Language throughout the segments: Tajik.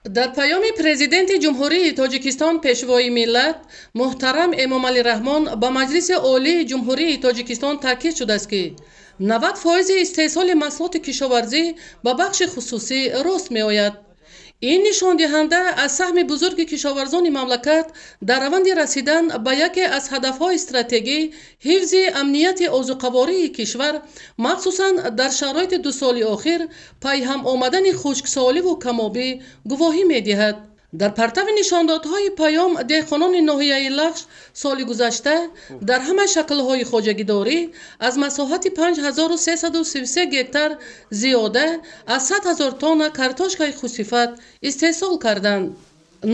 Дар паёми Президенти Ҷумҳурии Тоҷикистон, Пешвои миллат муҳтарам Эмомалӣ Раҳмон ба Маҷлиси Олии Ҷумҳурии Тоҷикистон таъкид шудааст, ки 90 фоизи истеҳсоли маҳсулоти кишоварзӣ ба бахши хусусӣ рост меояд. Ин нишондиҳанда аз саҳми бузурги кишоварзони мамлакат дар раванди расидан ба яке аз ҳадафҳои стратегӣ, ҳифзи амнияти озуқавории кишвар, махсусан дар шароити 2 соли охир пайҳам омадани хушксоливу камобӣ гувоҳӣ медиҳад. Дар партави нишондодҳои паём, деҳқонони ноҳияи Лахш соли гузашта дар ҳама шаклҳои хоҷагидорӣ аз масоҳати 5333 гектар зиёда аз 100 ҳазор тонна картошкаи хусифат истеҳсол карданд.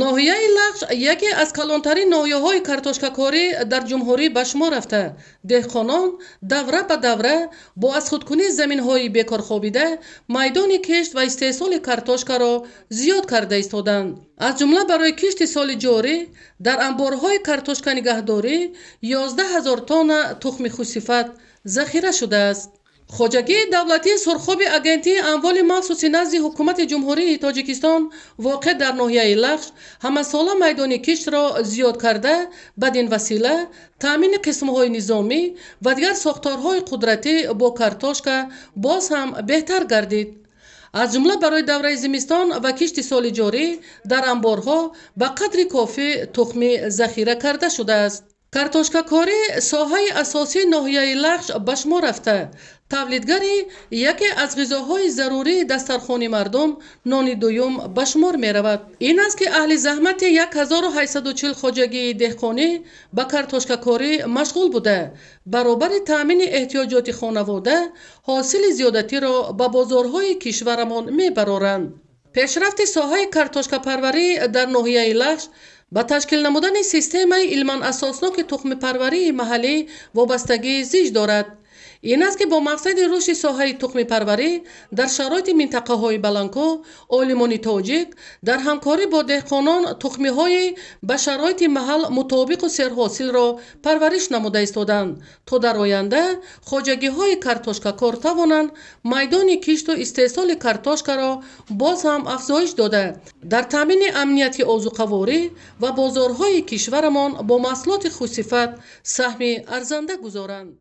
Ноҳияи Лахш яке аз калонтарин ноҳияҳои картошкакорӣ дар ҷумҳурӣ ба шумор рафта, деҳқонон давра ба давра бо аз худкунии заминҳои бекорхобида майдони кишт ва истеҳсоли картошкаро зиёд карда истоданд. Аз ҷумла барои кишти соли ҷорӣ дар амборҳои картошканигаҳдорӣ 11 ҳазор тонна тухми хусифат захира шудааст. Хоҷагии давлатии Сурхоби Агентии амволи махсуси назди Ҳукумати Ҷумҳурии Тоҷикистон, воқеъ дар ноҳияи Лахш, ҳамасола майдони киштро зиёд карда, бадин васила таъмини қисмҳои низомӣ ва дигар сохторҳои қудратӣ бо картошка боз ҳам беҳтар гардид. Аз ҷумла барои давраи зимистон ва кишти соли ҷорӣ дар амборҳо ба қадри кофӣ тухмӣ захира карда шудааст. Картошкакорӣ соҳаи асосии ноҳияи Лахш ба шумор рафта, тавлидгари яке аз ғизоҳои зарурии дастархони мардум, нони дуюм ба шумор меравад. Ин аст, ки аҳли заҳмати 1840 хоҷагии деҳқонӣ ба картошкакорӣ машғул буда, баробари таъмини эҳтиёҷоти хонавода ҳосили зиёдатиро ба бозорҳои кишварамон мебароранд. Пешрафти соҳаи картошкапарварӣ дар ноҳияи Лахш ба ташкил намудани системаи илман асосноки тухмипарварии маҳаллӣ вобастагии зич дорад. Ин аст, ки бо мақсади рушди соҳаи тухмипарварӣ дар шароити минтақаҳои баландкӯҳ, олимони тоҷик дар ҳамкорӣ бо деҳқонон тухмиҳои ба шароити маҳал мутобиқу серҳосилро парвариш намуда истоданд, то дар оянда хоҷагиҳои картошкакор тавонанд майдони кишту истеҳсоли картошкаро боз ҳам афзоиш дода, дар таъмини амнияти озуқаворӣ ва бозорҳои кишварамон бо маҳсулоти хушсифат саҳми арзанда гузоранд.